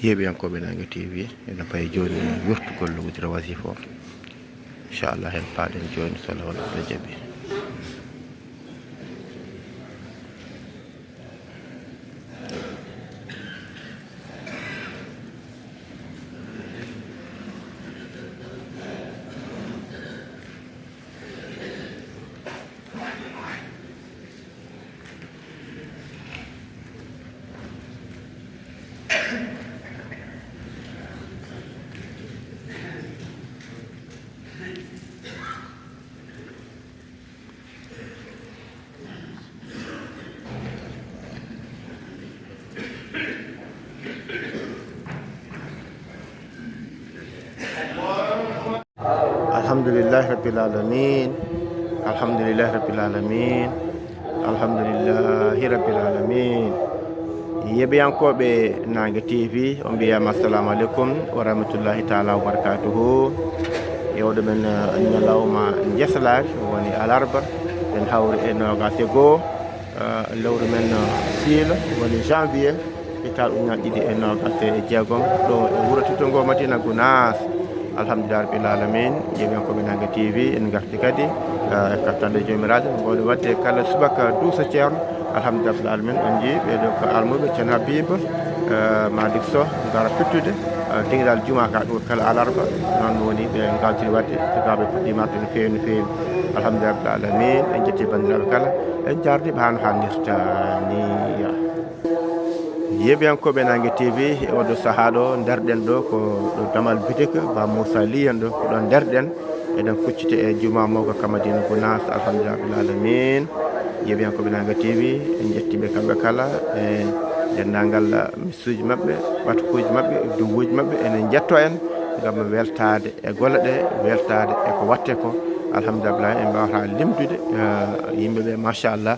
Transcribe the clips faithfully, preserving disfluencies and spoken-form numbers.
Yeeɓiyankooɓe Naange T V, ene payi jooni wirtugol wudira wasifa o. Inchallah, heen paaɗen jooni, so Allah wala Allah jaɓi. Alhamdulillahi Rabbil Alamin. Alhamdulillahi Rabbil Alamin. Alhamdulillahi Rabbil Alamin. Yeeɓiyankooɓe Naange T V, on mbiyaama assalamu aleykum wa rahmatullahi taala wa barakatuhu. E oɗo men, eh, ñalawma njeslaari, woni alarba, en hawri e noogaas e goo, eh, lewru men, eh, siilo, woni janvier. Hitaande ujunere ɗiɗi e noogaas e jeegom, ɗo e wuro teddugo Madina Gunaas. Alhamdulillahi Rabbil Alamin, yeeɓiyankooɓe Naange T V, en ngarti kadi, eh, e kattande Joomiraaɗo, mboɗo waɗde kala subaka duuso Ceerno. Alhamdulillahi Rabbil Alamin, on njii ɓee ɗo ko almuɓe Ceerno Habib, eh, Malick Sow, ngara fittude, eh, dingiral juma ka ɗo kala alarba. Noon woni ɓe ngaltiri waɗde, sukaaɓe puɗɗiima arde no feewi, no feewi. Alhamdulillahi Rabbil Alamin, en njetti banndiraaɓe kala, en njaardi ɓe haa no hannirta ni. Yeeɓiyankooɓe Naange T V, e oɗo sahaa ɗo, nderɗen ɗo ko ɗo Damal Boutique, Ba Moussa Ly en ɗo, ko ɗon nderɗen. Eɗen kucciti e juma mawka ka Madina Gunaas, alhamdulillahi Rabbil Alamin. Yeeɓiyankooɓe Naange T V, en njetti ɓe kamɓe kala, e denndaangal misuuji maɓɓe, ɓatukuuji maɓɓe, duwuuji maɓɓe, ene njetto en ngam weltaade e golle ɗe, weltaade e ko waɗte ko. Alhamdulillahi, en mbaawata limtude, eh, yimɓe ɓe, machallah.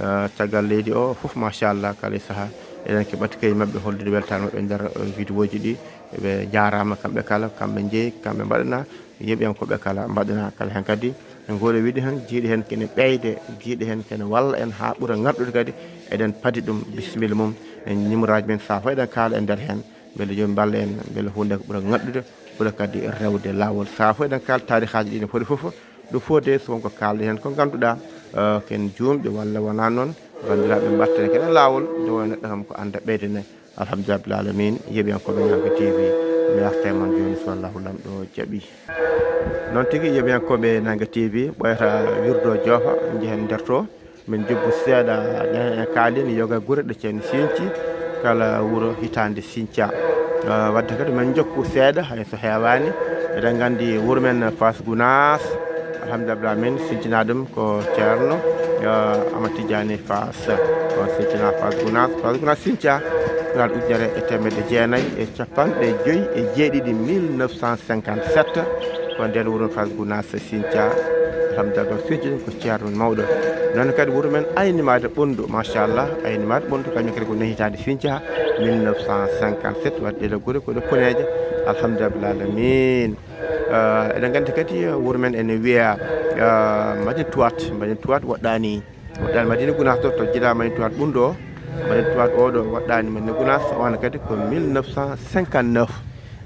Eh, caggal leydi o fof, machallah, kala e sahaa, eɗen keɓa ɓatukeeji maɓɓe hollude weltaare maɓɓe e nder, eh, vidéoji ɗi. Ɓe njaaraama kamɓe kala, kamɓe njeyi, kamɓe mbaɗana, yeeɓiyankooɓe kala mbaɗana kala heen kadi. En ngoɗo wiɗi heen, jiiɗi heen kene ɓeyde, jiiɗi heen kene walla en haa ɓura ŋarɗude kadi, eɗen padi ɗum, bisimilla mum. En nimoraaji men, sahaa fof eɗen kaala e nder heen, mbele jooni mballa en, mbele huunde ko ɓura ŋarɗude, ɓura kadi rewde laawol. Sahaa fof eɗen kaala taarihaaji ɗi no foti fof, ɗum fof de so won ko kaalɗen heen ko ngannduɗaa, eh, ken juumɓe walla wonaa noon, banndiraaɓe mbaɗten kene laawol, nde woni neɗɗo kam ko annda ɓeyde ne. Alhamdulillahi Rabbil Alamin, yeeɓiyankooɓe Naange T V, mi arta e mon jooni so Allahu Laamɗo jaɓi. Noon tigi, yeeɓiyankooɓe Naange T V, ɓooyata wirdo joofa, njehen nder to, min njubbo seeɗa, njehen en kaalin yoga gure ɗe ceen sinci, kala wuro hitaande sinca. Eh, wadde kadi min njokku seeɗa, hay so heewaani. Eɗen nganndi wuro men Faas Gunaas, alhamdulillahi, min sincinaa ɗum ko Ceerno, eh, Amad Tijaani Faas. On sincinaa Faas Gunaas, Faas Gunaas sinca, ngal ujunere e teemedde jeenayi e capanɗe joyi e jeeɗiɗi, mille neuf cent cinquante-sept, ko nden wuro Faas Gunaas sinca. Alhamdulillah, ɗo sinci ɗum ko Ceerno mawɗo. Noon kadi wuro men Aynimaade Ɓunndu, machallah, Aynimaade Ɓunndu, kañum kadi ko nehitaade sinca, mille neuf cent cinquante-sept, waɗde ɗo gure ko ɗo Puneeje, alhamdulillah alamin. Eh, eɗen nganndi kadi, eh, wuro men ene wiya, eh, Madina Tuwaat, Madina Tuwaat woɗɗaani, woɗɗaani Madina Gunaas to, to jiɗa Madina Tuwaat Ɓunndu o, Madina Tuwaat o ɗo woɗɗaani Madina Gunaas, on kadi ko mille neuf cent cinquante-neuf.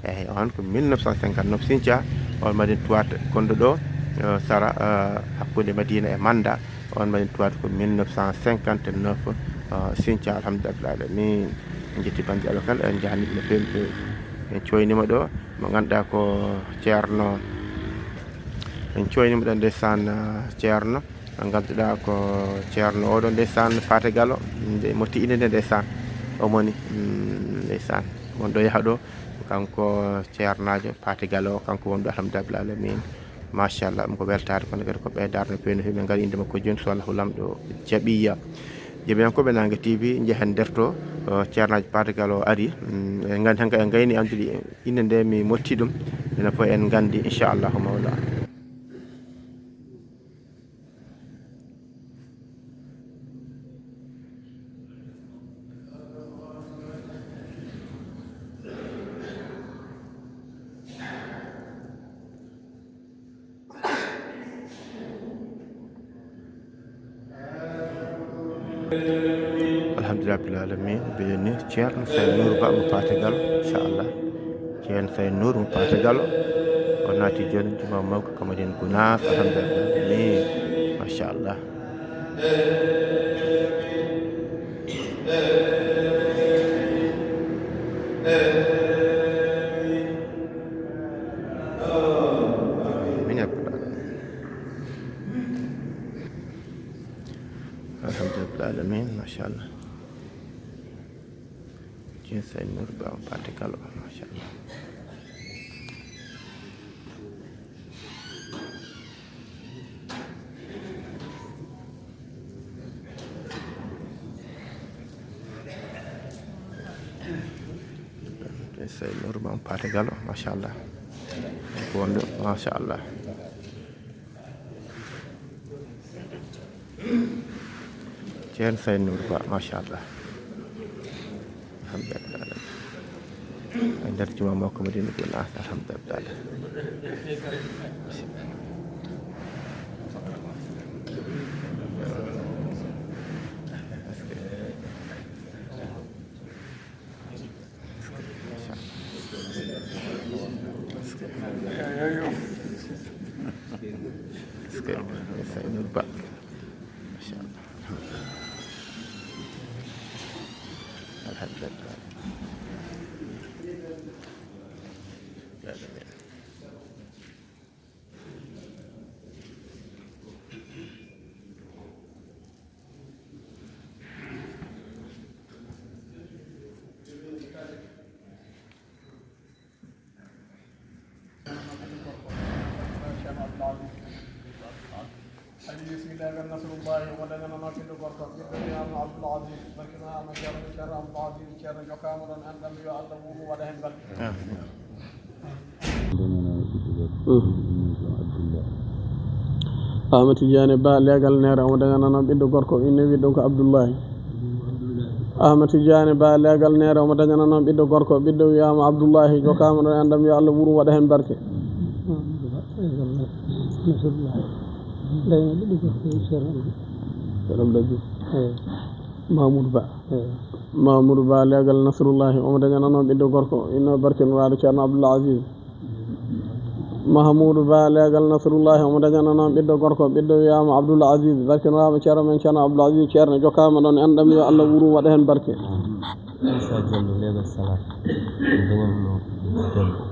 Eyi, on ko mille neuf cent cinquante-neuf sinca, on Madina Tuwaat gonɗo ɗo, eh, sara, eh, hakkunde Madina e Mannda, on Madina Tuwaat ko mille neuf cent cinquante-neuf, eh, sinca, alhamdulillah alamin. En njetti banndiraaɓe kala, en njahnii ɓe no feewi, no feewi. En cooyniima ɗo, mo ngannduɗaa ko Ceerno, en cooyniima ɗo ndeysaan, eh, Ceerno, mo ngannduɗaa ko Ceerno oɗo ndeysaan, Paate Galo, nde motti inde nde ndeysaan, o moni, mm, ndeysaan, won ɗo yaha ɗo, kanko Ceernaajo Paate Galo, kanko woni ɗo, alhamdulillah alamin. Machallah, ɗum ko weltaare, kono kadi ko ɓeydaare no feewi, no feewi. Min ngari innde makko jooni, so Allahu Laamɗo jaɓi. Yeeɓiyankooɓe Naange T V, njehen nder to, o, Ceernaajo Paate Galo o ari. Mm, en nganndi tan ko en ngayni anndude innde nde mi motti ɗum. Enen fof en nganndi, inchallahu mawla. Alhamdulillah rabbil alamin. Mbiɗen ni Ceerno Say Nuur Ba mo Paate Galo, inchallah. Ceerno Say Nuur mo Paate Galo. O naati jooni juma mawka Kamadin Gunaas, alhamdulillah rabbil alamin. Machallah. Amin ya rabbal alamin. Alhamdulillah alamin, machallah. Ceerno Say Nuur Ba mo Paate Galo, machallah. Ceerno Say Nuur Ba mo Paate Galo, machallah. Ko wonde, machallah. Ceerno Say Nuur Ba, machallah. Alhamdulillah. E nder juma mawka Madina Gunaas, alhamdulillah. Est-ce que Say Nuur Ba? Machallah. Alhamdulillah. Aliou Sy leegal Nasrullahi, omo dañanano ɓiɗɗo gorko, ɓiɗɗo wiyama Abdoul Aziz, barkinama Ceerno, Ceerno Abdoul Aziz, Ceerno jokkama ɗon enɗam, yo Allah wuuru waɗa hen barke. Ahmad Tidiane Ba leegal Neere, omo dañanano ɓiɗɗo gorko, inne wiɗɗo ko Abdoulahi. Ahmad Tidiane Ba leegal Neere, omo dañanano ɓiɗɗo gorko, ɓiɗɗo wiyama Abdoulahi, jokkama ɗon enɗam, yo Allah wuuru waɗa hen barke. Ceerno Abdoulahi. Ceerno Abdoulahi. Eyi. Mamoudou Ba. Eyi. Mamoudou Ba leegal Nasrullahi, omo dañanano ɓiɗɗo gorko, inno barkiniraɗo Ceerno Abdoul Aziz. Mahamoudou Ba leegal Nasrullahi, omo dañanano ɓiɗɗo gorko, ɓiɗɗo wiyama Abdoul Aziz, barkiniraɗo Ceerno men Ceerno Abdoul Aziz, Ceerno jokkama ɗon enɗam, yo Allah wuuru waɗa hen barke. Moussa Diallo leegal Salah, omo dañanano debbo.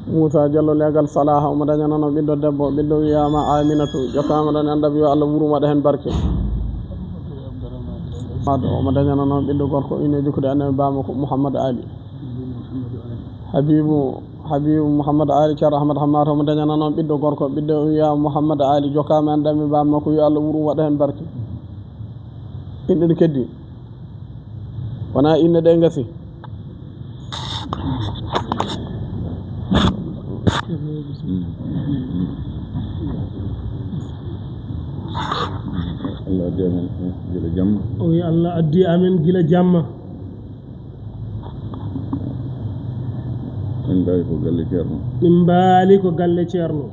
Moussa Diallo leegal Salaha, omo dañanano ɓiɗɗo debbo, ɓiɗɗo wiyama Aminatu, jokkama ɗon enɗam, yo Allah wuuru waɗa hen barke. Omo dañanano ɓiɗɗo gorko, ine jokkude annabi bamako Mouhammad Ali. Habibu, Habibu Mouhammad Ali, Ceerno Ahmad Hammat, omo dañanano ɓiɗɗo gorko, ɓiɗɗo wiyama Mouhammad Ali, jokkama enɗam e bamako, yo Allah wuuru waɗa hen barke. Inɗe ɗe keddi. Wona inɗe ɗe gasi. Allah addi amen gila jamma. O wi Allah addi amen gila jamma. Min mbaali ko galle Ceerno. Min mbaali ko galle Ceerno.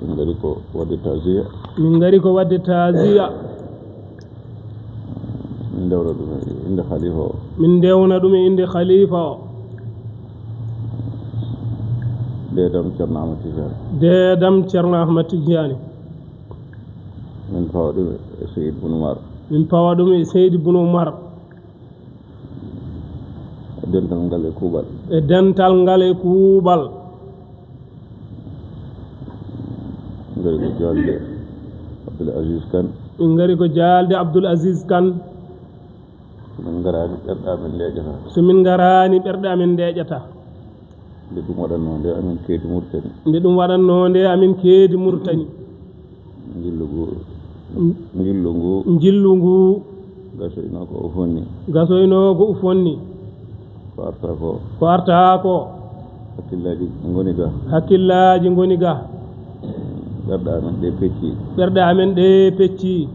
Min ngari ko waɗde taziya. Min ngari ko waɗde taziya. Min ndewna ɗum e innde khalifa o. Min ndewna ɗum e innde khalifa o. Deedam Ceerno Ahmad Tidiane. Deedam Ceerno Ahmad Tidiane. Min pawa ɗum e Seydi Bun Umar. Min pawa ɗum e Seydi Bun Umar. E dental ngal e kuuɓal. E dental ngal e kuuɓal. Ngari ko jaalde Abdoul Aziz Kane. Min ngari ko jaalde Abdoul Aziz Kane. So min ngaraani, ɓerɗe amen ndeeƴata. So min ngaraani, ɓerɗe amen ndeeƴata. Nde ɗum waɗatnoo nde amin keedi Mauritanie. Nde ɗum waɗatnoo nde amin keedi Mauritanie. Njillu ngu, njillu ngu. Njillu ngu. Gasoyno ko o fonni. Gasoyno ko o fonni. Ko arta ko. Ko arta ko. Hakkillaaji ngoni ga. Hakkillaaji ngoni ga. Ɓerɗe amen ɗe pecci. Ɓerɗe amen ɗe pecci.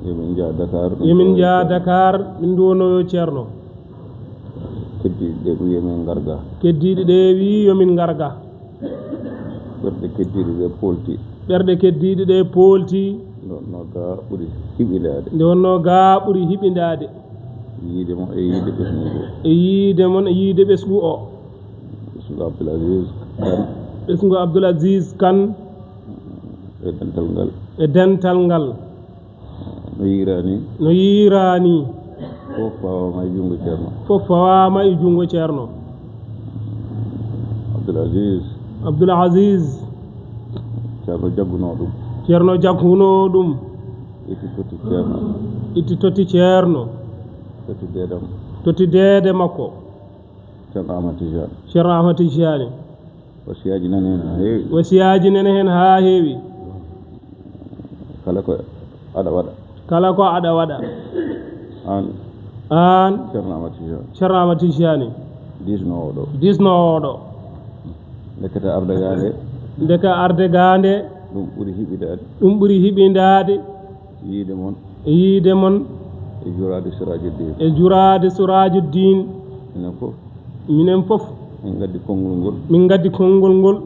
Yo min njah Dakar. Yo min njah Dakar, min nduwonoyo Ceerno. Keddiiɗi ɗe wi yo min ngar ga. Keddiiɗi ɗe wi yo min ngar ga. Ɓerɗe keddiiɗe ɗe poolti. Ɓerɗe keddiiɗe ɗe poolti. Nde wonnoo gaa ɓuri hiɓindaade. Nde wonnoo gaa ɓuri hiɓindaade. Yiide mo e yiide ɓesngu ngoo. E yiide mon e yiide ɓesngu o. Ɓesngu Abdoul Aziz Kan. Ɓesngu Abdoul Aziz Kan. E dental ngal. E dental ngal. No yiiraani. No yiiraani. Fof fawaama e junngo Ceerno. Fof fawaama e junngo Ceerno. Abdoul Aziz. Abdoul Aziz. Ceerno jaggunoo ɗum. Ceerno jaggunoo ɗum. Itti totti Ceerno. Itti totti Ceerno. Totti deedam. Totti deede makko. Ceerno Ahmad Tijani. Ceerno Ahmad Tijani. Wasiyaaji nani heen haa heewi. Wasiyaaji nani heen haa heewi. Kala ko aɗa waɗa. Kala ko aɗa waɗa. Aan. Aan. Ceerno Ahmad Tijani. Ceerno Ahmad Tijani. Diisnoowo ɗo. Diisnoowo ɗo. Ndekete arde gaa nde. Ndeke arde gaa nde. Ɗum ɓuri hiɓindaade. Ɗum ɓuri hiɓindaade. Yiide mon. E yiide mon. E juraade Siraajuddin. E juraade Siraajuddin. Minen fof. Minen fof. Min ngaddi konngol ngol. Min ngaddi konngol ngol.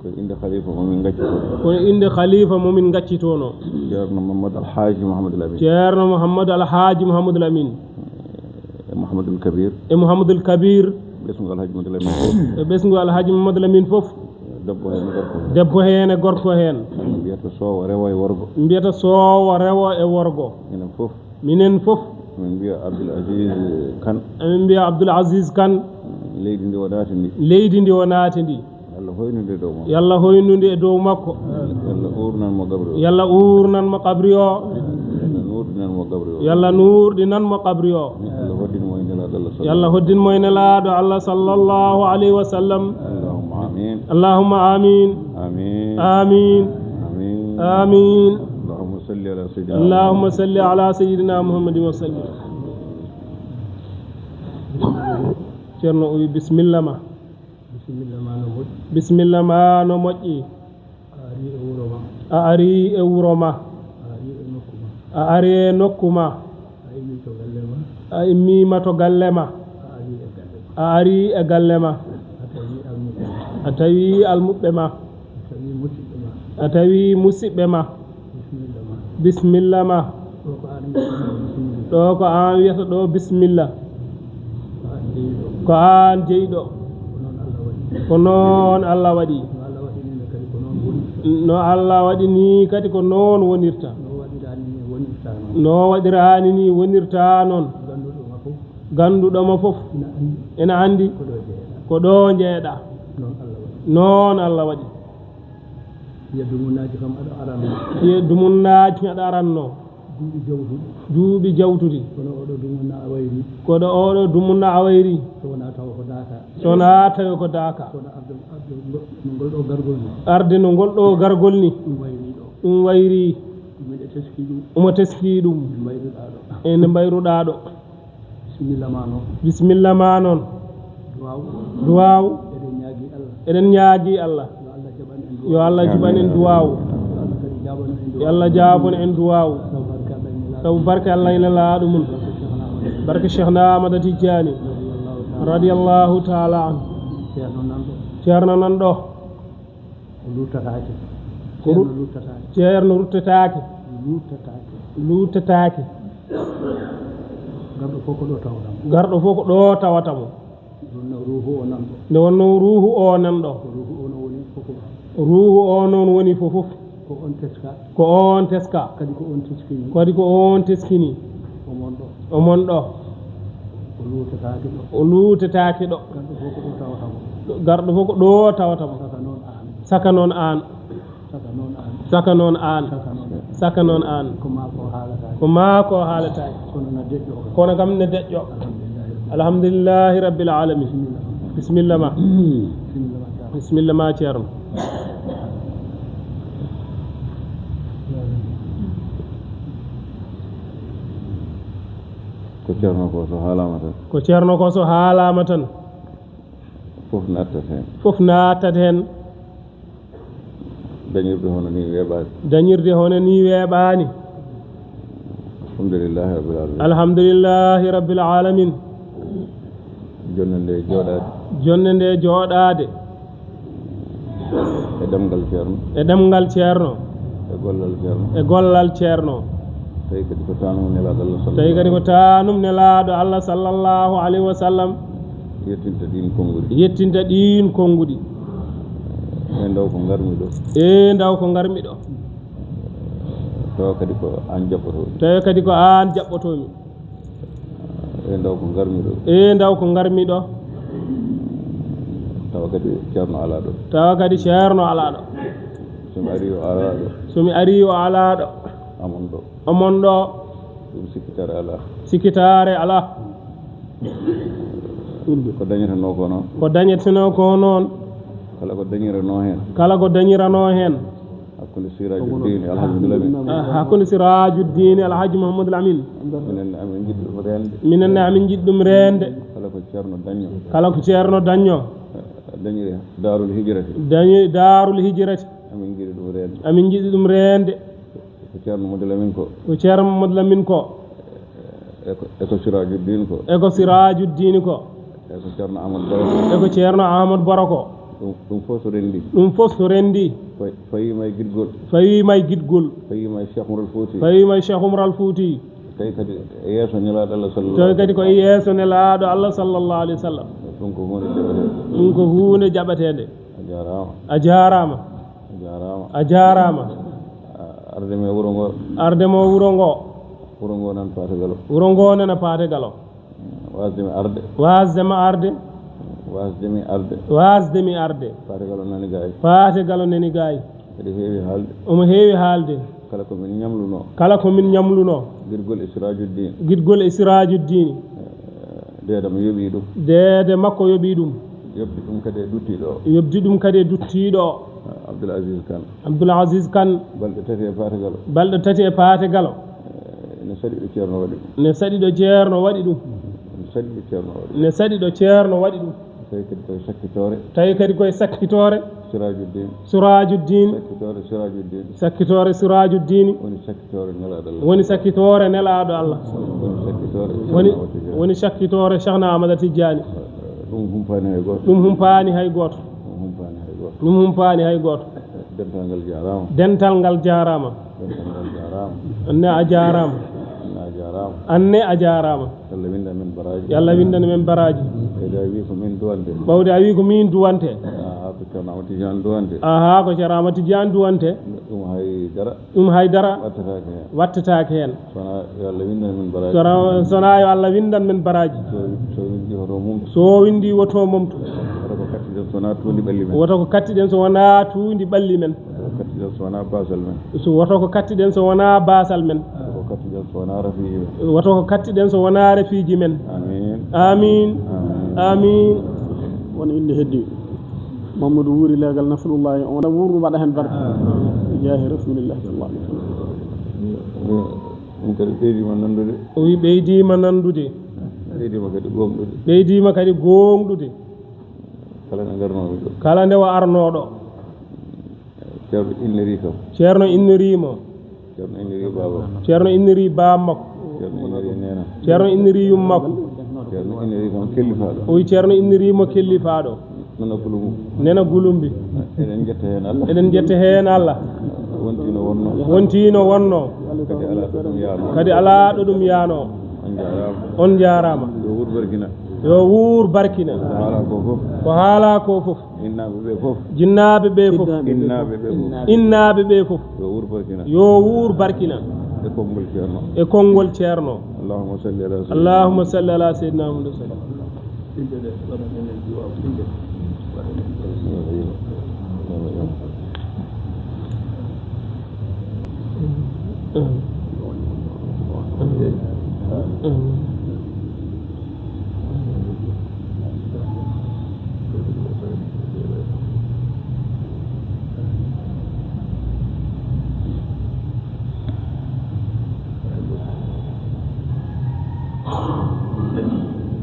Ko innde khalifa mo min ngaccitoo. Ko innde khalifa mo min ngaccitoonoo. Ceerno Mamadou Alhaji Mouhamadou Lamine. Ceerno Mouhamadou Alhaji Mouhamadou Lamine. E Mouhamadoul Kabir. E Mouhamadoul Kabir. Ɓesngu Alhaji Mamadou Lamine fof. E ɓesngu Alhaji Mamadou Lamine fof. Debbo heen e gorko heen. Debbo heen e gorko heen. Mbiyata soowo rewo e worgo. Mbiyata soowo rewo e worgo. Minen fof. Minen fof. Min mbiya Abdoul Aziz Kan. Emin mbiya Abdoul Aziz Kan. Leydi ndi o naati ndi. Leydi ndi o naati ndi. Yalla hoynu nde dow makko. Yalla hoynu nde e dow makko. Yalla uurnan mo qabri o. Yalla uurnan mo qabri o. Yalla nuurdinan mo qabri o. Yalla nuurdinan mo qabri o. Yalla hoddin mo e Nelaaɗo Allah sallallahu. Yalla hoddin mo e Nelaaɗo Allah sallallahu alayhi wa sallam. Allahumma amin. Allahumma amin. Amin. Amin. Amin. Amin. Allahumma salli ala sayyidina Allahumma salli ala sayyidina Muhammadin wa sallim. Ceerno o wi, "Bismillah ma." Bisimilla ma no moƴƴi. Bisimilla ma no moƴƴi. A ari e wuro ma. A ari e wuro ma. A ari e nokku ma. A ari e nokku ma. A immi to galle ma. A immiima to galle ma. A ari e galle ma. A ari e galle ma. A tawi almuɓɓe ma. A tawi almuɓɓe ma. A tawi musidɓe ma. A tawi musidɓe ma. Bisimilla ma. Bisimilla ma. Ɗo ko an wiyata ɗo bisimilla. Ɗo ko an wiyata ɗo bisimilla. Ko an jeyi ɗo. Ko an jeyi ɗo. Ko noon Allah waɗi. Ko noon Allah waɗi. No Allah waɗi ni kadi ko noon woni. No Allah waɗi ni kadi ko noon wonirta. No waɗirani ni wonirta noon. No waɗirani ni wonirta noon. Ganduɗo ma fof. Ganduɗo ma fof. Ina andi. Ina andi. Ko ɗo jeeɗa. Ko ɗo jeeɗa. Noon Allah waɗi. Noon Allah waɗi. Hiya dumunnaaji kam aɗa aranno. Hiya dumunnaaji aɗa aranno. Duuɓi jawtuɗi. Duuɓi jawtuɗi. Kono oɗo dumunna a wayri. Kono oɗo dumunna a wayri. So wonaa tawa ko daaka. So wonaa tawa ko daaka. Kono arde, arde no ngol ɗo gargol ni. Arde no ngol ɗo gargol ni. Ɗum wayri ɗo. Ɗum wayri. Miɗo teski ɗum. Omo teski ɗum. Nde mbayruɗaa ɗo. E nde mbayruɗaa ɗo. Bisimilla ma noon. Bisimilla ma noon. Duwaaw. Duwaaw. Eɗen ñaagi Allah. Eɗen ñaagi Allah. Yo Allah jaɓan en duwaaw. Yo Allah jaɓan en duwaaw. Yo Allah kadi jaabano en duwaaw. Yo Allah jaabano en duwaaw. Sabu barke Allah e Nelaaɗo. Sabu barke Allah e Nelaaɗo mum. Barke Cheikhna Ahmad. Barke Cheikhna Ahmad Tidiane. Radiyallahu ta'ala. Radiyallahu ta'ala anhu. Ceerno nan ɗo. Ceerno nan ɗo. O luttataake. Ko ru-, Ceerno luttataake. Ceerno luttataake. Luttataake. Luttataake. Garɗo fof ko ɗo tawata mo. Garɗo fof ko ɗo tawata mo. Nde wonno ruuhu o nan ɗo. Nde wonno ruuhu o nan ɗo. Ko ruuhu o no woni fof. Ruuhu o noon woni fof fof. Ko on teska. Ko on teska. Kadi ko on teskini. Kadi ko on teskini. O mon ɗo. O mon ɗo. O luutataake ɗo. O luutataake ɗo. Garɗo fof ko ɗo tawata mo. Garɗo fof ko ɗo tawata mo. Saka noon aan. Saka noon aan. Saka noon aan. Saka noon aan. Saka noon aan. Saka noon aan. Ko maa ko haalataake. Ko maa ko haalataake. Kono na deƴƴo. Kono kam na deƴƴo. Alhamdulillahi rabbil alamin. Bisimilla ma. Bisimilla ma, Ceerno. Ko Ceerno ko so haalaama tan. Ko Ceerno ko so haalaama tan. Fof naattat heen. Fof naattat heen. Dañirde hono ni weeɓaani. Dañirde hono ni weeɓaani. Alhamdulillahi rabbil alamin. Alhamdulillahi rabbil alamin. Jonne nde jooɗaade. Jonne nde jooɗaade. E ɗemngal Ceerno. E ɗemngal Ceerno. E gollal Ceerno. E gollal Ceerno. Tawi kadi ko taanum Nelaaɗo Allah sallallahu Tawi kadi ko taanum Nelaaɗo Allah sallallahu alayhi wa sallam. Yettinta ɗiin konnguɗi. Yettinta ɗiin konnguɗi. E ndaw ko ngarmi ɗo. E ndaw ko ngarmi ɗo. Tawa kadi ko aan jaɓɓotoomi. Tawa kadi ko aan jaɓɓotoomi. E ndaw ko ngarmi ɗo. E ndaw ko ngarmi ɗo. Tawa kadi Ceerno alaa ɗo. Tawa kadi Ceerno alaa ɗo. So mi arii o alaa ɗo. So mi arii o alaa ɗo. Amon ɗo. Amon ɗo. Ɗum sikkitaare alaa. Sikkitaare alaa. Ko dañetenoo ko noon. Ko dañetenoo ko noon. Kala ko dañiranoo heen. Kala ko dañiranoo heen. Hakkunde Siraaju Diin e Alhaji Mamadou Lamine. Ah, hakkunde Siraaju Diin e Alhaji Mamadou Lamine. Minen ne amin njiɗi ɗum reende. Minen ne amin njiɗi ɗum reende. Kala ko Ceerno dañño. Kala ko Ceerno dañño. Dañiri Daarul Hijrati. Dañi Daarul Hijrati. Amin njiɗi ɗum reende. Amin njiɗi ɗum reende. Ko Ceerno Mamadou Lamine ko. Ko Ceerno Mamadou Lamine ko. E ko, e ko Siraaju Diin ko. E ko Siraaju Diin ko. E ko Ceerno Amadou Baro ko. E ko Ceerno Amadou Baro ko. Ɗum, ɗum fof so renndii. Ɗum fof so renndii. Fa-, fawiima e giɗgol. Fawiima e giɗgol. Fawiima e Cheikh Oumar Al Fouti. Fawiima e Cheikh Oumar Al Fouti. Tawi kadi e yeeso Nelaaɗo Allah sallallahu Tawi kadi ko e yeeso Nelaaɗo Allah sallallahu alayhi wa sallam. Ɗum ko huunde jaɓateende. Ɗum ko huunde jaɓateende. A jaaraama. A jaaraama. A jaaraama. A jaaraama. A arde mi e wuro ngo. Arde mo wuro ngo. Wuro ngo nan Paate Galo. Wuro ngo nana Paate Galo. Waasde mi arde. Waasde mi arde. Waasde mi arde. Waasde mi arde. Paate Galo nani gaay. Paate Galo nani gaay. Eɗi heewi haalde. Omo heewi haalde. Kala ko min ñamlunoo. Kala ko min ñamlunoo. Giɗgol e Siraaju Diin. Giɗgol e Siraaju Diin. Eh, deede mo yoɓii ɗum. Deede makko yoɓii ɗum. Yoɓdi ɗum kadi e duttiiɗo o. Yoɓdi ɗum kadi e duttiiɗo o. Eh, Abdoul Aziz Kane. Abdoul Aziz Kane. Balɗe tati e Paate Galo. Balɗe tati e Paate Galo. Eh, ene saɗi ɗo Ceerno waɗi ɗum. Ne saɗi ɗo Ceerno waɗi ɗum. Ene saɗi ɗo Ceerno waɗi ɗum. Ne saɗi ɗo Ceerno waɗi ɗum. Tawi kadi koye sakkitoore. Tawi kadi koye sakkitoore. Siraaju Diin. Siraaju Diin. Sakkitoore Siraaju Diin. Sakkitoore Siraaju Diin. Woni sakkitoore Nelaaɗo Allah. Woni sakkitoore Nelaaɗo Allah. Woni sakkitoore Woni, Cheikh Ahmad Tidiane. Woni sakkitoore Cheikhna Ahmad Tidiane. Ɗum humpaani hay gooto. Ɗum humpaani hay gooto. Ɗum humpaani hay gooto. Ɗum humpaani hay gooto. Dental ngal jaaraama. Dental ngal jaaraama. Dental ngal jaaraama. Anne a jaaraama. Anne a jaaraama. Anne a jaaraama. Yo Allah windan men baraaji. Yo Allah windan men baraaji. Ɓawde a wii ko min duwante. Ɓawde a wii ko min duwante. Ahaa, ko Ceerno Ahmad Tidiane duwante. Ahaa, ko Ceerno Ahmad Tidiane duwante. Ɗum hay dara. Ɗum hay dara. Wattataake heen. Wattataake heen. So wonaa yo Allah windan men baraaji. So ra-, so wonaa yo Allah windan men baraaji. So, so windi hoto mum. So windi woto mum to. Woto ko kattiɗen so wonaa tuundi ɓalli men. Woto ko kattiɗen so wonaa tuundi ɓalli men. Woto ko kattiɗen so wonaa baasal men. So woto ko kattiɗen so wonaa baasal men. Woto ko kattiɗen so wonaa rafiiji men. Woto ko kattiɗen so wonaa rafiiji men. Amiin. Amiin. Amiin. Amiin. Won innde heddi. Mamadou Wuuri leegal Nasrullahi on. Wuuru waɗa heen barke. Jaahi Rasulillahi sallallahu alayhi wa sallam. Ɗum kadi ɓeydiima nanndude. O wi ɓeydiima nanndude. Ɓeydiima kadi gooŋɗude. Ɓeydiima kadi gooŋɗude. Kala nde ngarnoomi ɗo. Kala nde o arnoo ɗo. Ceerno inniri kam. Ceerno inniri mo. Ceerno inniri baaba. Ceerno inniri baaba makko. Ceerno inniri neena. Ceerno inniri yum makko. Ceerno inniri kam kellifaaɗo. O wi Ceerno inniri mo kellifaaɗo. Nana Gulumbi. Nana Gulumbi. Eɗen njetta heen Allah. Eɗen njetta heen Allah. Wontii no wonnoo. Wontii no wonnoo. Kadi alaa ɗo ɗum yaanoo. Kadi alaa ɗo ɗum yaanoo. On njaaraama. On njaaraama. Yo wuur barkina. Yo wuur barkina. Ko haalaa ko fof. Ko haalaa ko fof. Jinnaaɓe ɓe fof. Jinnaaɓe ɓe fof. Innaaɓe ɓe fof. Innaaɓe ɓe fof. Yo wuur barkina. Yo wuur barkina. E konngol Ceerno. E konngol Ceerno. Allahumma salli ala sayyidina. Allahumma salli ala sayyidina Muhammad.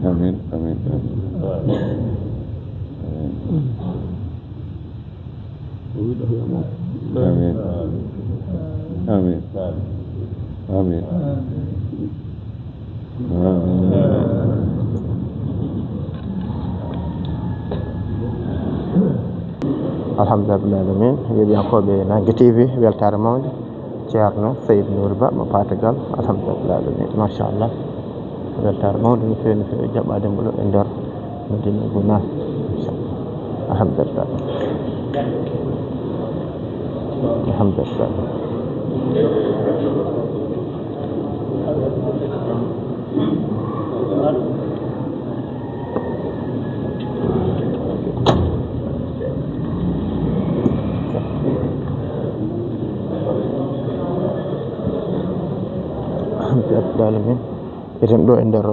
Amiin, amiin, amiin. Amiin. Amiin. Amiin. Amiin. Alhamdulillahi rabbil alamin. Yeeɓiyankooɓe Nangue T V, weltaare mawnde. Ceerno Seydi Nour Ba mo Patagal. Alhamdulillahi rabbil alamin. Machallah. Weltaare mawnde no feewi, no feewi jaɓɓaade mbo ɗo e nder Madina Gounass. Machallah. Alhamdulillah. Alhamdulillah. Alhamdulillahi rabbil alamin. Eɗen ɗo e nder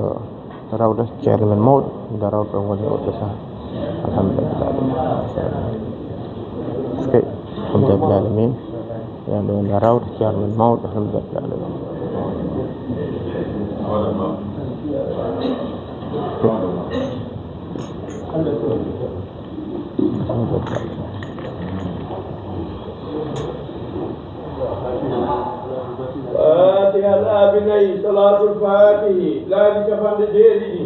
rawda ceerno men mawɗo, nder rawda o woni oɗo saha. Alhamdulillahi rabbil alamin. Alhamdulillahi rabbil alamin. Eɗen ɗo e nder rawda ceerno men mawɗo. Alhamdulillahi rabbil alamin. Fatiha laabi nayi, salaatul faatihi laabi capanɗe jeeɗiɗi.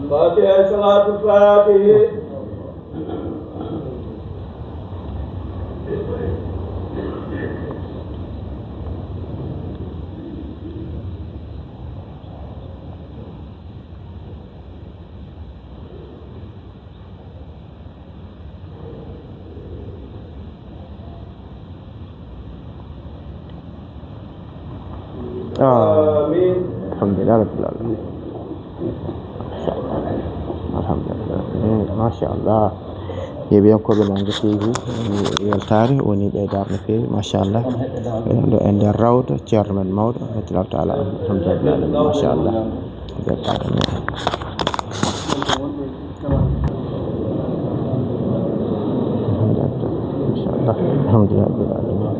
Fatiha, salaatul faatihi. Amiin. Alhamdulillahi rabbil alamin. Alhamdulillah. Eh, machallah. Yeeɓiyankooɓe Nange T V, woni weltaare, woni ɓeydaare no feewi, machallah. Eɗen ɗo e nder rawda, ceerno men mawɗo, radiyallahu taala anhu. Alhamdulillah, machallah. Weltaare men. Machallah. Alhamdulillah, rabbil alamin.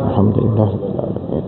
Alhamdulillah, rabbil alamin.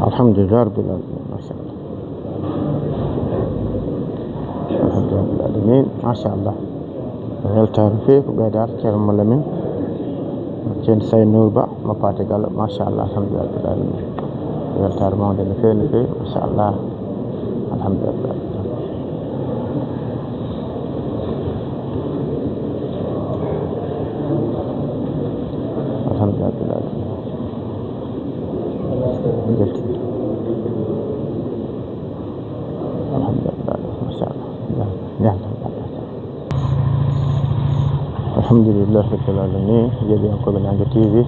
Alhamdulillah rabbil alamin. Machallah. Alhamdulillah rabbil alamin. Machallah. Weltaare no feewi ko ɓeydaare Ceerno Mallamin. Ceerno Sayd Nour Ba, mo Paate Galo. Machallah. Alhamdulillah rabbil alamin. Weltaare mawnde no feewi, no feewi. Machallah. Alhamdulillah. Alhamdulillah. Alhamdulillah. Machallah. Alhamdulillah rabbil alamin. Yeeɓiyankooɓe Nange T V,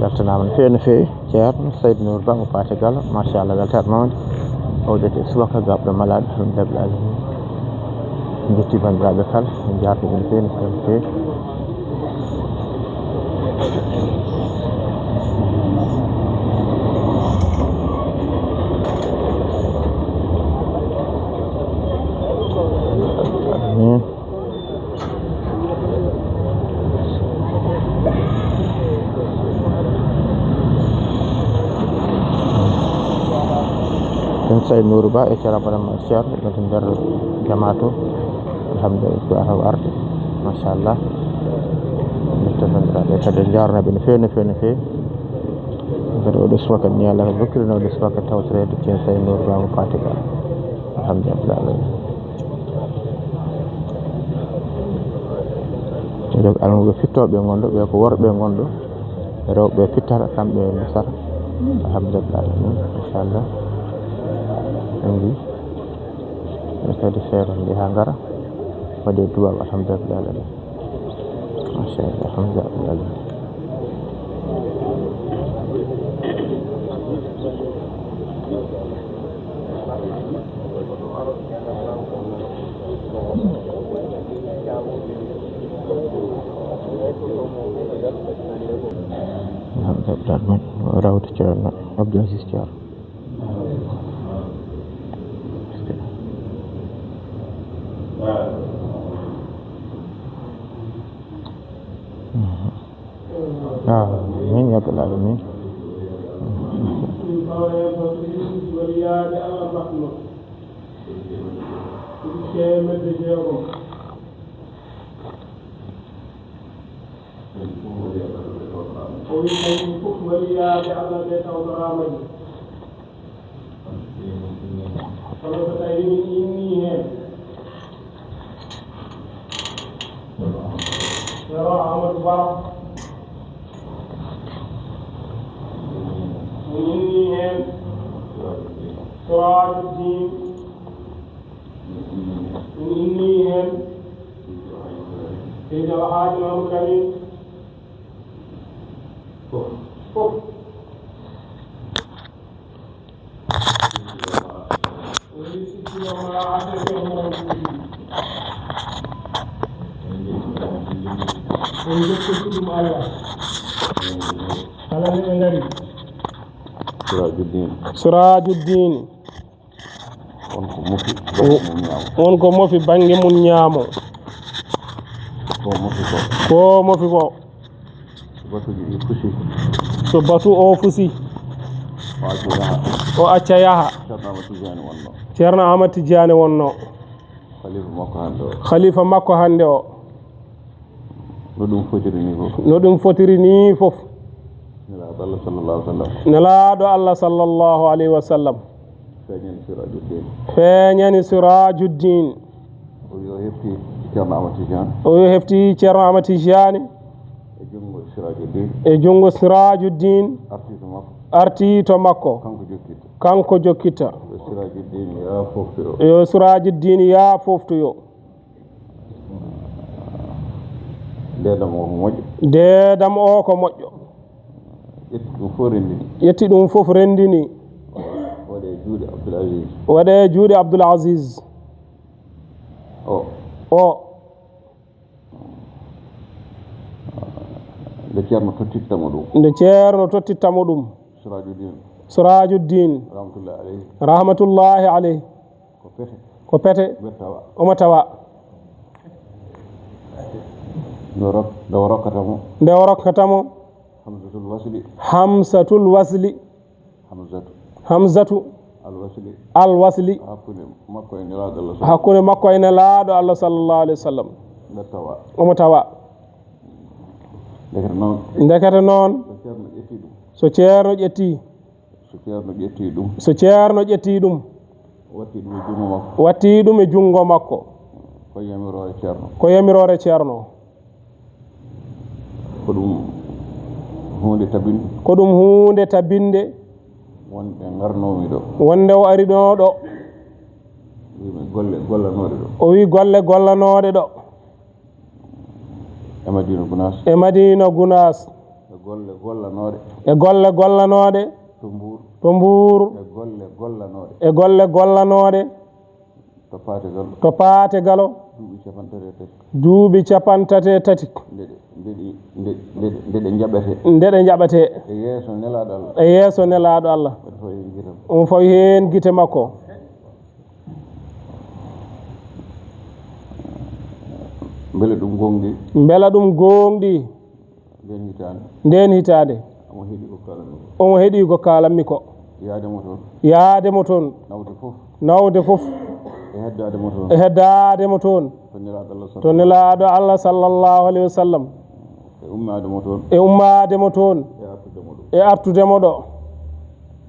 beltanaama no feewi, no feewi. Ceerno Sayd Nour Ba mo Paate Galo, machallah, weltaare mawnde. O ƴetti subaka gaɓɗo malaaɗo, alhamdulillah rabbil alamin. En njetti banndiraaɓe kala, en njaarnii ɓe no feewi, no feewi, no feewi. Amin. Ceerno Sayd Nour Ba e Ceerno Abdourahmane Ceerno, ɓe to nder jamaa to. Alhamdulillah, ko ara o arde. Machallah. Netta banndiraaɓe kadi, en njaarnii ɓe no feewi, no feewi, no feewi. Kadi oɗo subaka ni, Allah hokkirno oɗo subaka tawtoreede Ceerno Sayd Nour Ba mo Paate Galo. Alhamdulillah. Ɓe ɗo ko almuɓe fittooɓe ngonɗo, ɓe ko worɓe ngonɗo. Rewɓe pittata, kamɓe ndesata. Alhamdulillah. Machallah. En mbi. Ɓe kadi feere nde haa ngara. Waɗi duwaaw, alhamdulillah. Machallah, alhamdulillah. Naam, heɓtaade men, Rawdu Ceerno Abdou Aziz Thior. Amin, ya rabbal alamin. Teemedde jeegom. O wi, kañum fof waliyaaɓe Allah ɓe tawtoraama ɗi. Kono so tawi min inni heen. Ceerno Amadou Ba. Min inni heen. Sirajuddin. Min inni heen. Seydi El Hadji Mamadou Lamine. Fof. Fof. O wi, sikkiro ma ande Ceerno Mamadou Lamine. En njettoto ɗum Allah. Kala nde ɓe ngari. Sirajuddin. Sirajuddin. Won ko mofi bannge mum ñaamo. Won ko mofi bannge mum ñaamo. Ko mofi ko. Ko mofi ko. So batuji ɗi fusi. So batu o fusi. O acca yaha. O acca yaha. Ceerno Ahmad Tijaani wonno. Ceerno Ahmad Tijaani wonno. Khalifa makko hannde o. Khalifa makko hannde o. No ɗum fotiri ni fof. No ɗum fotiri ni fof. Nelaaɗo Allah sallallahu alaihi wasallam. Nelaaɗo Allah sallallahu alaihi wasallam. Feeñani Sirajuddin. Feeñani Sirajuddin. O wi o hefti Ceerno Ahmad Tijaani. O wi o hefti Ceerno Ahmad Tijaani. E junngo Sirajuddin. E junngo Sirajuddin. Arti to makko. Arti to makko. Kanko jokkitta. Kanko jokkitta. Yo Sirajuddin yaa fooftu o. Yo Sirajuddin yaa fooftu o. Ndeedam o ko moƴƴo. Ndeedam o ko moƴƴo. Ƴetti ɗum fof renndini. Ƴetti ɗum fof renndini. Waɗe juuɗe Abdul Aziz. Waɗe juuɗe Abdul Aziz. O. O. Nde Ceerno tottitta mo ɗum. Nde Ceerno tottitta mo ɗum. Sirajuddin. Sirajuddin. Rahmatullahi alayhi. Rahmatullahi alayhi. Ko pete. Ko pete. Ɓe tawa. Omo tawa. Nde o rok-, nde o rokkata mo. Nde o rokkata mo. Hamzatul wasli. Hamzatul wasli. Hamzatu. Hamzatu. Al wasli. Al wasli. Hakkunde makko e Nelaaɗo Allah. Hakkunde makko e Nelaaɗo Allah sallallahu alaihi wasallam. Ɓe tawa. Omo tawa. Ndekete noon. Ndekete noon. So Ceerno ƴetti ɗum. So Ceerno ƴetti. So Ceerno ƴetti ɗum. So Ceerno ƴetti ɗum. Watti ɗum e junngo makko. Watti ɗum e junngo makko. Ko yamiroore Ceerno. Ko yamiroore Ceerno. Ko ɗum huunde tabinde. Ko ɗum huunde tabinde. Wonde ngarnoomi ɗo. Wonde o ari ɗo ɗo. Wi mi golle gollanooɗe ɗo. O wi golle gollanooɗe ɗo. E Madina Gunaas. E Madina Gunaas. E golle gollanooɗe. E golle gollanooɗe. To Mbuur. To Mbuur. E golle gollanooɗe. E golle gollanooɗe. To Paate Galo. To Paate Galo. Duuɓi capanɗe tati. Duuɓi capanɗe tati e tati. Nde ɗe, nde ɗe, nde, nde ɗe, nde ɗe njaɓetee. Nde ɗe njaɓetee. E yeeso Nelaaɗo Allah. E yeeso Nelaaɗo Allah. Omo fawi heen gite makko. Mbele ɗum gooŋɗi? Mbela ɗum gooŋɗi? Ndeen hitaande. Ndeen hitaande. Omo heɗii ko kaalanmi ko. Omo heɗii ko kaalanmi ko. Yaade mo toon. Yaade mo toon. Nawde fof. Nawde fof. E heddaade mo toon. E heddaade mo toon. To Nelaaɗo Allah sallallahu. To Nelaaɗo Allah sallallahu alaihi wasallam. E ummaade mo toon. E ummaade mo toon. E artude mo ɗo. E artude mo ɗo.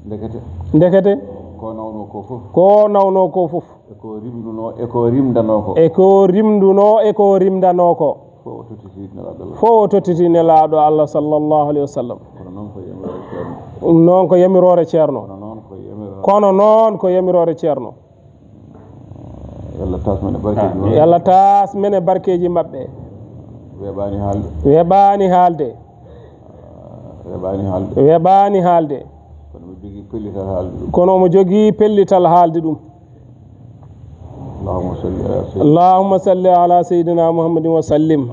Ndekete. Ndekete. Ko nawnoo ko fof. Ko nawnoo ko fof. E ko rimdunoo, e ko rimdanoo ko. E ko rimdunoo, e ko rimdanoo ko. Fof o tottiti Nelaaɗo Allah. Fof o tottiti Nelaaɗo Allah sallallahu alaihi wasallam. Kono noon ko yamiroore Ceerno. Ɗum noon ko yamiroore Ceerno. Kono noon ko yamiroore. Kono noon ko yamiroore Ceerno. Yo Allah taas men e barkeeji maɓɓe. Yo Allah taas men e barkeeji maɓɓe. Weeɓaani haalde. Weeɓaani haalde. Weeɓaani haalde. Weeɓaani haalde. Kono omo jogii pellital haalde ɗum. Kono omo jogii pellital haalde ɗum. اللهم صل على سيدنا. اللهم صل على سيدنا محمد وسلم.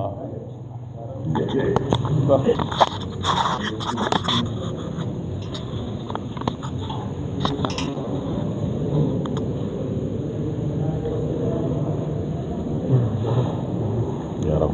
Yaram.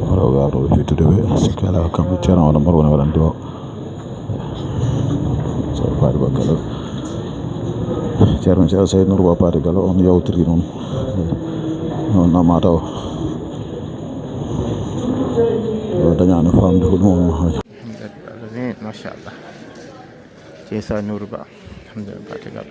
Wala o gaato ɓe fittude ɓe, sikki alaa ko kamɓe Ceerno Amadou Mor woni waɗande o. Ceerno Paate Ba Galo. Ceerno Ceerno Seydou Nour Ba Paate Galo, on yawtiri noon. Noon nama taw. Ɗo Dañaano faamde ko ɗum wonno haaja. Alhamdulillah, machallah. Ceesa Nour Ba. Alhamdulillah, Fatigal.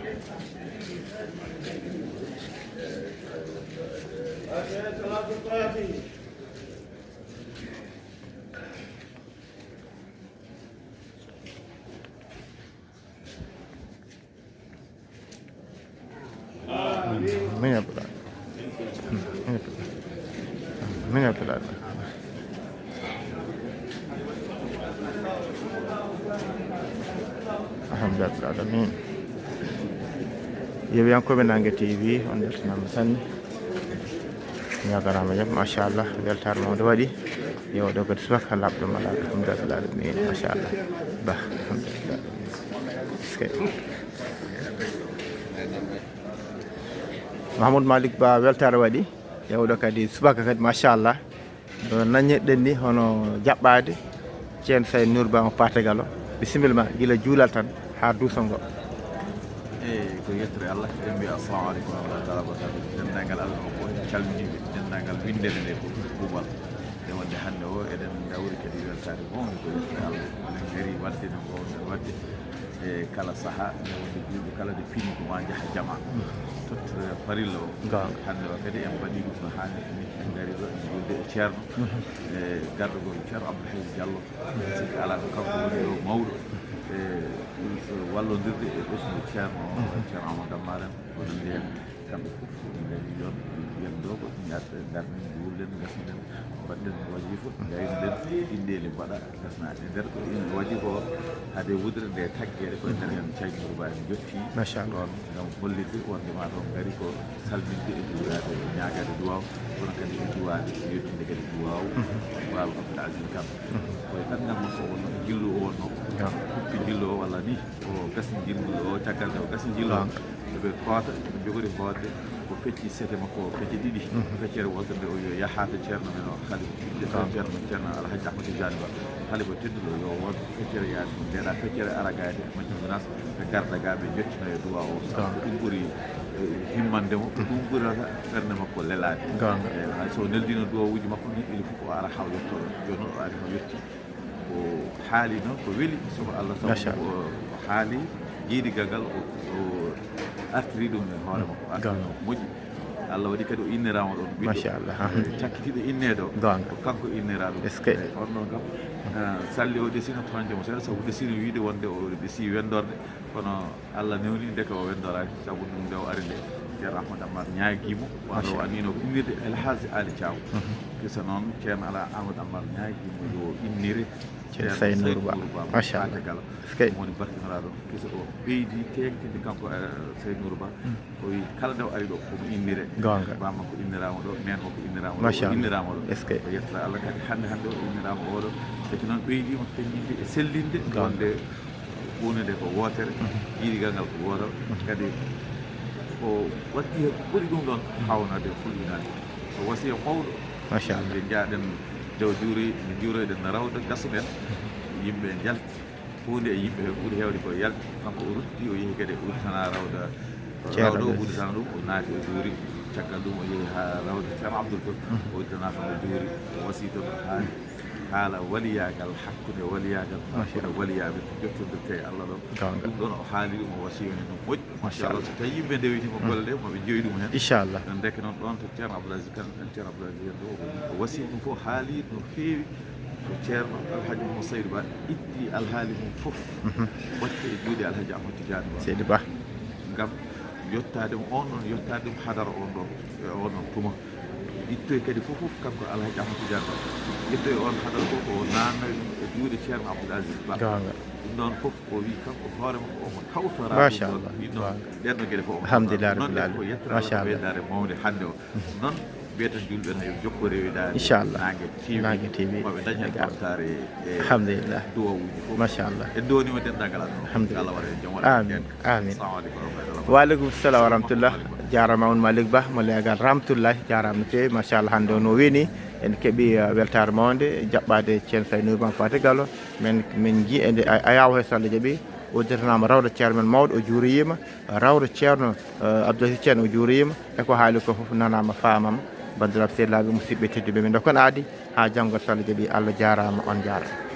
Min Abdoulaye. Min Abdoulaye. Min Abdoulaye. Alhamdulillah alamin. Yewiyankooɓe Nange T V, on mbeltanaama sanne. Ñagaraama jam, machallah, weltaare mawde waɗi. Yo ɗo kadi subaka laɓɗo mala, alhamdulillah alamin, machallah. Ba, alhamdulillah. Eskey. Mahmoud Malick Ba, weltaare waɗi. Yewɗo kadi subaka kadi, machallah. Ɗo nañirɗen ni hono jaɓɓaade Ceen Say Nour Ba mo Paate Galo. Bisimilla ma, gila juulal tan haa duuso ngo. Eyi, ko yettere Allah, eɗen mbiya assalamu aleykum wa rahmatullahi wa barakatuh. Denndaangal Allah o fof en calminiiɓe, denndaangal winndere nde fof, kuuɓal. E wonde hannde o, eɗen ndawri kadi weltaare mawde, ko yettere Allah. Eɗen ngari waɗde no mbaawɗen waɗde. E kala sahaa, nde wonde juulɗo kala nde fini ko ma njaha jama. Tottira farilla o. Goonga. Hannde o kadi en mbaɗi ɗum no haanirta ni. En ngari ɗo, en juulde e ceerno. E garɗo gol ceerno Abdoul Haydi Diallo. Sikki alaa ko kanko woni ɗo mawɗo. E wallondirde e ɓesngu ceerno o, ceerno Amadou Amar en, ko nanndi heen. Kamɓe fof ɓe ngari yoon, yen ɗo ko ngarten, ngarten, juulden, ngasnuɗen, mbaɗɗen wajifa, ngaynuɗen, inɗeeli mbaɗa, ngasna. E nder ko in wajifa o, hade wudere nde taggeede, ko e nder heen Caydi Nour Ba en jotti. Machallah. Ɗoon ngam hollitde wonde ma ɗoon ngari ko salminde e juulaade, e ñaagaade duwaaw, kono kadi e duwaade, e yettinde kadi duwaaw, duwaaw Abdoul Aziz Kan. Ko e ɗanngal makko o wonno, jillu o wonno, huppi jillu o walla ni, o gasni jillu o, caggal nde o gasni jillu o. Eɓe koota, eɓe njogori hoodde, o fecci sete makko o, pecce ɗiɗi. Feccere wootere nde o wiyi, o yaha to ceerno men o, halifa, ceerno men, ceerno Alhaji Ahmad Tidiane Ba, halifa tedduɗo, yo wood feccere yaade ɗum. Ndeeɗa feccere ara gayde e majjum menace, ɓe garda ga, ɓe njottino e duwa o, sabu ko ɗum ɓuri, eh, himmande mo, ko ɗum ɓurata ɓernde makko lelaade. Goonga. Eh, hay so o neldino duwawuuji makko ni, il faut o ara haa o yetto ɗo. Jooni o ari, o yetti. O haali noon ko weli, sabu Allah, sabu o, o haali jiidigal ngal, o, o artiri ɗum e hoore makko, artiri ɗum ko moƴƴi. Allah waɗi kadi o inniraama ɗoon ɓiɗɗo. Machallah. Eh, cakkitiiɗo inneede o, goonga, ko kanko inniraaɗo. Eskey. Eh, on ɗoon kam, eh, salli o desino toñde mo seeɗa, sabu desino wiide wonde o ɗesi wenndorde, kono Allah newni nde ko o wenndoraaki, sabu ɗum nde o ari nde, Ceerno Ahmad Ammar ñaagii mo, walla o annino ko innirde El Hadji Ali Thiaw. Kisa noon, Ceerno Ala Ahmad Ammar ñaagii mo yo innire Ceerno Say Nour Ba. Machallah. Paate Galo. Eskey. Mo woni barkinoraaɗo. Kisa o ɓeydi teeŋtinde kanko, eh, Say Nour Ba. O wi kala nde o ari ɗo, omo innire. Goonga. Ba makko inniraama ɗo, meen makko inniraama ɗo, o inniraama ɗo. Eskey. O yettata Allah kadi hannde, hannde o inniraama oɗo. Eki noon ɓeydiima feññinde e sellinde, goonga, wonde huunde nde ko wootere, jiidigal ngal ko gootal. Kadi o waddi heen ko ɓuri ɗum ɗoon haawnade e fulɓinaade. Ko wasiya mawɗo. Machallah. Nde njaaɗen nde o juuroy, nde njuuroyɗen rawde gasuɗen, yimɓe njalti. Huunde e yimɓe ɓuri heewde ko yalti, kanko o rutti, o yehi kadi o udditana rawda, rawda o udditana ɗum, o naati o juuri, caggal ɗum o yehi haa rawda Ceerno Abdoul Tour, o udditana kam o juuri, o wasii toon o haali, haala waliyaagal, hakkunde waliyaagal, hakkunde waliyaaɓe, jottondirte e Allah ɗo. Goonga. Ɗum ɗoon o haali ɗum, o wasii heen no moƴƴi. Machallah. So tawi yimɓe ndewiniima golle ɗe, maɓe njewi ɗum heen. Inchallah. Ndeke noon ɗoon to Ceerno Abdoul Aziz Kan, Ceerno Abdoul Aziz en ɗo, o wasii ɗum fof, haali no feewi. Ko Ceerno Alhaji Moussa Seydou Ba itti alhaali mum fof, waɗti e juuɗe Alhaji Ahmad Tidiane Ba. Seydi Ba. Ngam yottaade mo, on ɗon yottaade mo hadara on ɗon, e on ɗon tuma. Ittoy kadi fof, fof kanko Alhaji Ahmad Tidiane Ba. Ittoy on hadara fof ko o naannoy ɗum e juuɗe Ceerno Abdoul Aziz Ba. Goonga. Ɗum ɗon fof o wi kanko hoore makko omo tawtora ɗum ɗon. Machallah. Ɗum ɗon, goonga, ɗen ɗon geɗe fof omo tawtora. Alhamdulillah rabbil alamin. Ko yettere Allah, machallah, ɓeydaare mawnde hannde o. Noon, mbiyeten julɓe na yo jokko rewidaade. Inchallah. Naange T V. Naange T V. Maɓe ndaña ɓamtaare e, alhamdulillah, duwawuuji fof. Machallah. En ndownima denndaangal aduna. Alhamdulillah. Allah waɗa en jam, waɗa en, amin, jam. Amin. Assalamu aleykum wa rahmatullah. Wa aleykum salam wa rahmatullah. Jaaraama on Malick Ba, mo leegal Rahmatullahi. Jaaraama no feewi. Machallah, hannde o no weeni. En keɓi, uh, weltaare mawnde, jaɓɓaade Ceerno Say Nour Ba Fati Gallo. Men, men nji ende a-, a yaawa he so Allah jaɓi. Udditanaama rawda ceerno men mawɗo, o juuriyima. Rawda ceerno, uh, Abdou Aziz Ceerno, o juuriyima. E ko haali ko fof nanaama, faamama. Banndiraaɓe sehlaaɓe, musidɓe tedduɓe, min ɗo kon aadi haa janngo, so Allah jaɓi. Allah jaaraama, on jaaraama.